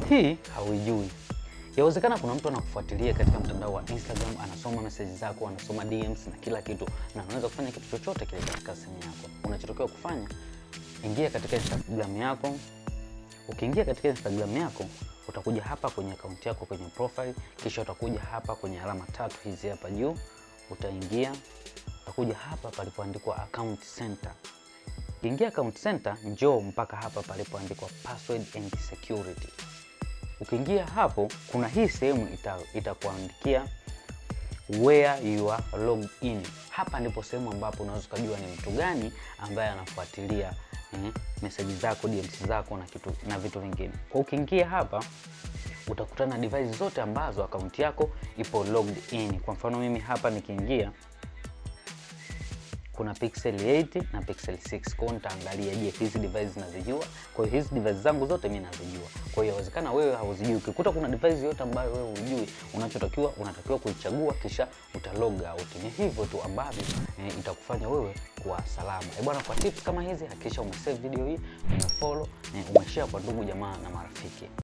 Hii hauijui. Yawezekana kuna mtu anakufuatilia katika mtandao wa Instagram, anasoma message zako, anasoma DMs na kila kitu, na anaweza kufanya kitu chochote kile katika simu yako. Unachotakiwa kufanya, ingia katika Instagram yako. Ukiingia katika Instagram yako, utakuja hapa kwenye akaunti yako kwenye profile, kisha utakuja hapa kwenye alama tatu hizi hapa juu, utaingia, utakuja hapa palipoandikwa account center. Ukiingia account center, njoo mpaka hapa palipoandikwa password and security. Ukiingia hapo, kuna hii sehemu itakuandikia where you are logged in. Hapa ndipo sehemu ambapo unaweza ukajua ni mtu gani ambaye anafuatilia message zako, DMs zako na vitu vingine. Kwa ukiingia hapa utakutana na device zote ambazo akaunti yako ipo logged in. Kwa mfano mimi hapa nikiingia kuna Pixel 8 na Pixel 6. Kwa hiyo nitaangalia, je, hizi device nazijua? Kwa hiyo hizi device zangu zote mimi nazijua. Kwa hiyo inawezekana wewe hauzijui. Ukikuta kuna device yote ambayo wewe hujui, unachotakiwa unatakiwa kuichagua kisha uta log out. Ni hivyo tu ambavyo itakufanya wewe kuwa salama. Eh bwana, kwa tips kama hizi hakikisha umesave video hii, umefollow, umeshare kwa ndugu jamaa na marafiki.